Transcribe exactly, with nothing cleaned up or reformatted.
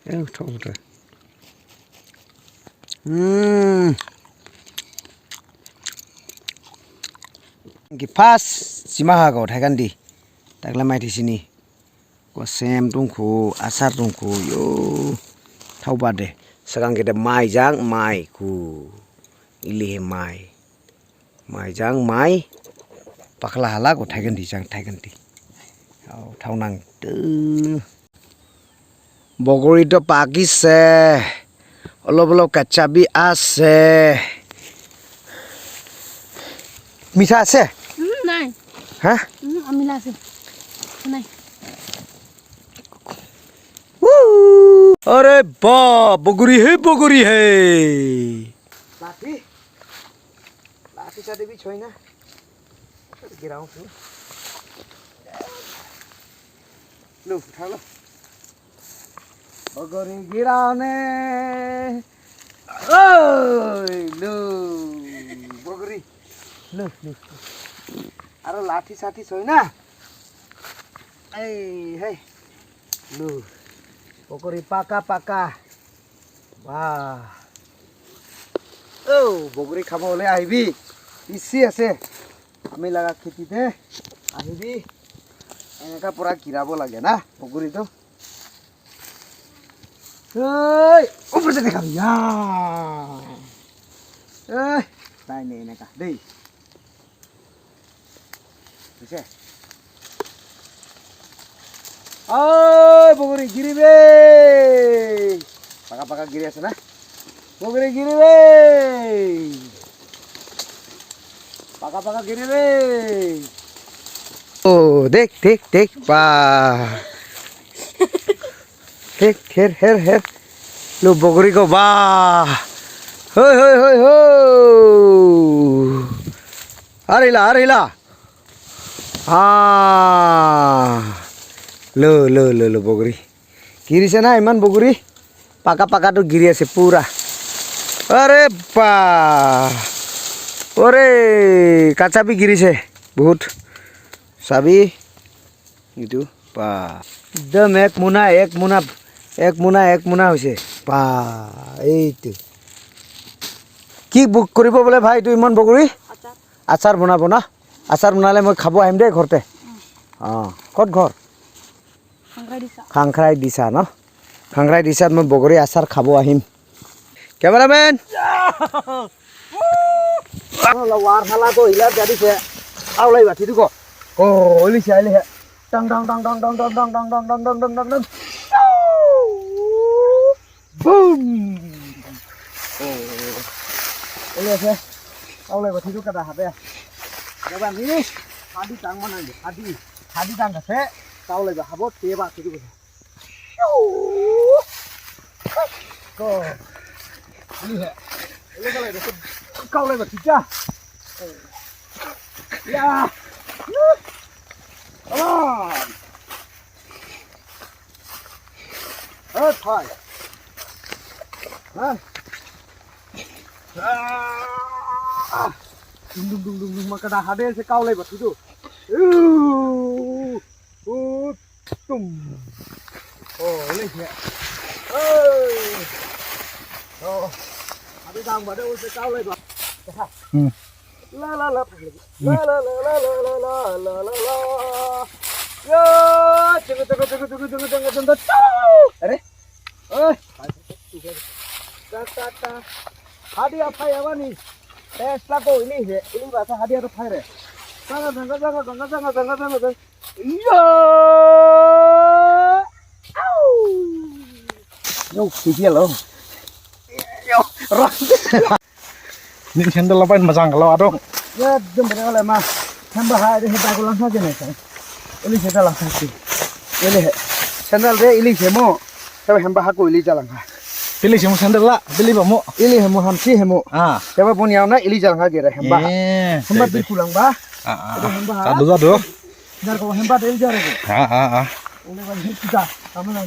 Eh, uthao, uthao. Hmm. Ki pas sima ha ko thai kan di. Takla mai thi sini. Ko sem tung khu, asar tung khu, yo. Thau ba de. Sakang kita mai jang, mai khu. Ili he mai. Mai jang, mai. Pakla hala ko thai kan di jang, thai kan di. Au, thau nang tu. Bogori to pakise. Olop olop kacha bi ase. Mitha ase? Mm, nai. Ha? Mm, amila ase. Nai. Woo! Are ba, bogori he, bogori he. Lathi? Lathi sa debi choi na. Girao tu. Lu, uthalo. Bogori girao ne. Oi, lu. Bogori. Lu, lu. Aro lathi sathi soi na. Ei, hey. Lu. Bogori paka paka. Wah. Oh, bogori khabo hole ahibi. Isi ase. Ami laga kheti te ahibi. Eneka pura girabo lage na, bogori to. Hey, upar se dekha. Ya. Eh, nai, nai, eneka. Dei. Hoise? Oi, bogori giribe. Paka paka giri ase na? Bogori giribe. Paka paka giribe. Oh, dek, dek, dek. Ba. Dek, her, her, her. Lo bogori ko ba. Hoi, hoi, hoi, ho. Arila, arila. Ah. Lo, lo, lo, lo, bogori. Girise na iman bogori? Paka paka tu giri ase pura. Are ba. Ore, kacha bi girise. Bahut. Sabi. Itu. Ba. Ekdom ek muna, ek muna, ek muna, ek muna hoise. Ba. Eitu. Ki buk koribo bole bhai, tu iman bogori? Achar. Achar bonabo na? Achar bonale moi khabo ahim de ghorte. Ah, kot ghor? Khangrai disa. Khangrai disa, no? Khangrai disat moi bogori achar khabo ahim. Cameraman! Aro la war hala ko ila jadi se. Au lai ba thidu ko. Ko, ili se, ili se. Dang, dang, dang. Boom! Oh. Ele ase. Tau le bathi tu kada habe. Jaba ni. Hadi tang mana ni? Hadi. Hadi tang ase. Tau le habo te ba thidu. Go. Ni he. Ele kala ase. Kau le bathi ja. Ya. Ah. Ah, thai. Ha? Ah. Dung, dung, dung, dung, dung, makada hade se kau lai batu tu. Uh. Uh. Tum. Oh, ini dia. Hey. Oh. Hade dang bade se kau lai ba. Hmm. La la la. La la la la la la la la la la. Ya, jaga jaga jaga jaga jaga jaga jaga. Are? Oi. Ta ta ta. Hadi aphai abani. Tesla ko ini he. Ini bahasa hadi atau phai re. Jaga jaga jaga jaga jaga jaga jaga. Ya. Au. Yo, sisi lo. Yo, ro. Ni sandal lapain majang kalau adong. Ya, dum bere wala ma. Hamba ha de heba ko langsa je na sa. Ili se ta langsa si. Ili he. Sandal de ili se mo. Sa hamba ha ko ili jalang ha. Ili se mo sandal la, ili ba mo. Ili he mo ham si he mo. Ah. Sa ba pon yaw na ili jalang ha ge re hamba. Eh, hamba bil kulang ba. Ah, ah. Hamba ha. Sadu sadu. Jar ko hamba de ili jar ko. Ah, ah, ah. Ini ba hin kita. Kamu nang.